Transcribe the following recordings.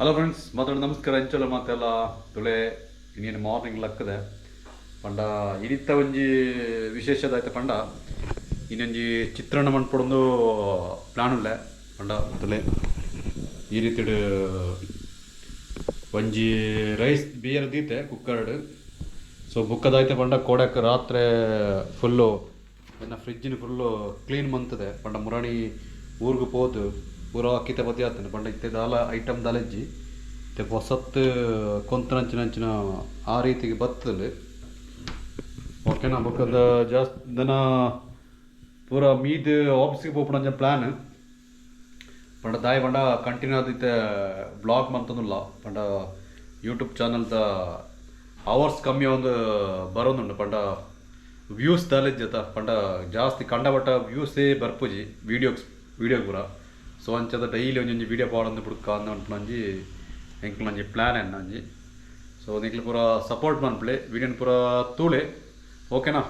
Hello friends, ಮಾತಾಡ ನಮಸ್ಕಾರ. ಎಂಚಲ ಮಾತೆಲ್ಲ? ತುಳೆ ಇನ್ನೇನು ಮಾರ್ನಿಂಗ್ ಲಕ್ಕದೆ. ಪಂಡ ಇನಿತ್ತ ಒಂಜಿ ವಿಶೇಷದಾಯ್ತ ಪಂಡ ಇನ್ನೊಂಜಿ ಚಿತ್ರಾನ್ನ ಮನ್ಪೊಡೊಂದು ಪ್ಲಾನ್ ಉಲ್ಲೆ. ಪಂಡ ತುಳೆ, ಈ ರೀತಿಡ್ ಒಂಜಿ ರೈಸ್ ಬಿಯರ್ ದೀತೆ ಕುಕ್ಕರ್ಡ್. ಸೊ ಬುಕ್ಕದಾಯ್ತೆ ಪಂಡ ಕೋಡಕ್ ರಾತ್ರೆ ಫುಲ್ಲು ಎನ್ನ ಫ್ರಿಜ್ಜಿನ ಫುಲ್ಲು ಕ್ಲೀನ್ ಮಂತದೆ. ಪಂಡ ಮುರಾಣಿ ಊರ್ಗು ಪೋದು ಪೂರ ಕಿತೆ ಪತಿ ಆತಂಡ್. ಪಂಡ ಇತ್ತೆ ದಾಲ ಐಟಮ್ ದಾಲ ಇಜ್ಜಿ. ಇತ್ತೆ ಪೊಸತ್ ಕೊಂತನಂಚಿನಂಚಿನ ಆ ರೀತಿಗೆ ಬತ್ತಲ್. ಓಕೆನಾ? ಬೊಕ್ಕದ ಜಾಸ್ತಿ ದನ ಪೂರ ಮೀದ್ ಆಫೀಸಿಗೆ ಪೋಪುನಂಚ ಪ್ಲಾನ್. ಪಂಡ ದಾಯ ಪಂಡ ಕಂಟಿನ್ಯೂ ಆದ್ ಇತ್ತೆ ಬ್ಲಾಗ್ ಮಂತೊಂದುಲ್ಲ. ಪಂಡ ಯೂಟ್ಯೂಬ್ ಚಾನಲ್ದ ಅವರ್ಸ್ ಕಮ್ಮಿ ಒಂದು ಬರೋದುಂಡು. ಪಂಡ ವ್ಯೂಸ್ ದಾಲಿಜ್ಜತ. ಪಂಡ ಜಾಸ್ತಿ ಕಂಡಬಟ್ಟ ವ್ಯೂಸೇ ಬರ್ಪುಜಿ ವೀಡಿಯೋಸ್ ವೀಡಿಯೋ ಪೂರ. ಸೊ ಅಂಚದ ಡೈಲಿ ಒಂಜೊಂಜಿ ವೀಡಿಯೋ ಪಾಡೊಂದು ಬುಡ್ಕ ಅಂದ್ ಒಂಜಿ ಎಂಕ್ಲೊಂಜಿ ಪ್ಲಾನ್ ಎನ್ನ ಒಂಜಿ. ಸೊ ನಿಕ್ಲು ಪೂರ ಸಪೋರ್ಟ್ ಮನ್ಪುಲೆ, ವೀಡಿಯೋನ್ ಪೂರ ತೂಲೆ, ಓಕೆನಾ?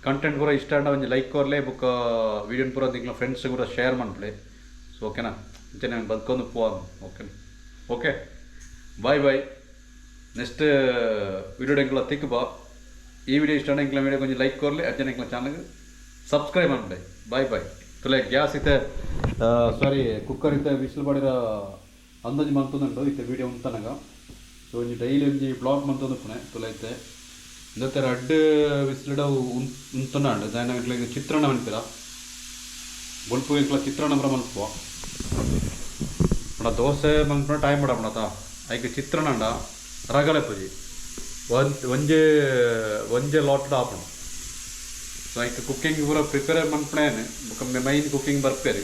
ಕಂಟೆಂಟ್ ಪೂರ ಇಷ್ಟ ಆಂಡ ಒಂಜಿ ಲೈಕ್ ಕೊರ್ಲೆ. ಬೊಕ್ಕ ವೀಡಿಯೋನ್ ಪೂರ ನಿಕ್ಲ ಫ್ರೆಂಡ್ಸ್ ಪೂರ ಶೇರ್ ಮನ್ಪುಲೆ. ಸೊ ಓಕೆನಾ? ಇಂಚನೆ ಬದುಕೊಂದು ಪೋವ, okay? Okay, bye bye. Next video ಎಂಕ್ಲ ತಿಕ್ ಬಾ. ಈ ವಿಡಿಯೋ ಇಷ್ಟ ಎಂಕ್ಲ ವಿಡಿಯೋ ಒಂಜಿ ಲೈಕ್ ಕೊರ್ಲೆ, ಅಂಚನೆ ಎಂಕ್ಲ ಚಾನಲ್ ಸಬ್ಸ್ಕ್ರೈಬ್ ಮನ್ಪುಲೆ. Bye bye. ತುಲೆ, ಗ್ಯಾಸ್ ಇತ್ತೆ, ಸಾರಿ, ಕುಕ್ಕರ್ ಇತ್ತೆ ವಿಸಿಲ್ ಪಾಡಿರ ಅಂದಾಜು ಮಂತೊಂದುಂಡು ಇತ್ತೆ ವೀಡಿಯೋ ಉಂತನಗ. ಸೊ ಒಂಜಿ ಡೈಲಿ ಒಂಜಿ ಬ್ಲಾಗ್ ಮಂತೊಂದು ತುಲೆ. ಇತ್ತೆ ಇಂದತ್ತೆ ರಡ್ಡ್ ವಿಸಿಲ್ಡ ಉಂತುಂಡ. ದಾಯನ ಎಂಕ್ಲೆಗ್ ಚಿತ್ರಾನ್ನ ಮನ್ಪಿರ ಬೊಲ್ಪು. ಎಂಕ್ಲ ಚಿತ್ರಾನ್ನ ಪೂರ ಮನ್ಪುವ. ಪಂಡ ದೋಸೆ ಮನ್ಪುನ ಟೈಮ್ ಮಾಡಪುಣತ. ಐಕ್ ಚಿತ್ರಾನ್ನ ರಗಳೆ ಪೂಜಿ, ಒಂಜೆ ಒಂಜೆ ಲಾಟ್ ಆಪುಂಡು. ಸೊ ಐಕ್ ಕುಕ್ಕಿಂಗ್ ಪೂರ ಪ್ರಿಪೇರ್ ಮನ್ಪುಣೇನೆ. ಬೊಕ್ಕ ಮೈನ್ ಕುಕ್ಕಿಂಗ್ ಬರ್ಪೇರು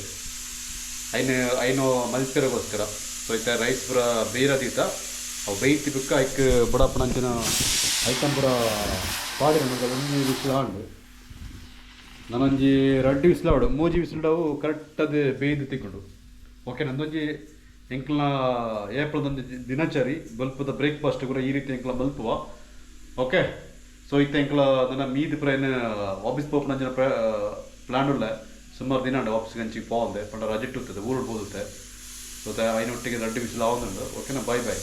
ಐನ್ ಐನು ಮಲ್ಪೆರೆಗೋಸ್ಕರ. ಸೊ ಇತ್ತೆ ರೈಸ್ ಪೂರ ಬೇಯ್ರ ದೀತ. ಅವು ಬೇಯ್ತಿ ಬೊಕ್ಕ ಐಕ್ ಬುಡಪ್ಪನಂಚಿನ ಐಟಮ್ ಪೂರ ಪಾಡಿನ. ಒಂಜಿ ವಿಸಿಲ್ ಆಂಡ್, ನಾನೊಂಜಿ ರಡ್ಡ್ ವಿಸಿಲ್ ಆವಡು, ಮೂಜಿ ವಿಸಿಲ್ಡವು ಕರೆಕ್ಟ್ ಅದು ಬೇಯ್ದು ತಿಕ್ಕುಂಡು. ಓಕೆ, ನಂದೊಂಜಿ ಎಂಕ್ಲ ಏಪ್ರಲ್ದೊಂಜಿ ದಿನಚರಿ, ಬಲ್ಪದ ಬ್ರೇಕ್ಫಾಸ್ಟ್ ಕೂಡ ಈ ರೀತಿ ಎಂಕ್ಲ ಮಲ್ಪುವ. ಓಕೆ, ಸೊ ಇತ್ತೆ ಎಂಕ್ಲ ನನ್ನ ಮೀದ್ ಪ್ರೈನ್ ಆಫೀಸ್ ಪೋಪುನಂಚಿನ ಪ್ಲಾನ್ ಉಲ್ಲ. ಸುಮಾರು ದಿನ ಉಂಡು ಆಫೀಸ್ಗೆ ಅಂಚಿಗೆ ಪೋವಂದೆ. ಪಂಡ ರಜೆ ಇಟ್ಟುತ್ತದೆ, ಊರು ಪೋದುತ್ತೆ. ಸೊ ಐನೊಟ್ಟಿಗೆ ರಡ್ಡ್ ವಿಸಿಲ್ ಆವೊಂದುಂಡು. ಓಕೆನಾ? Bye boy.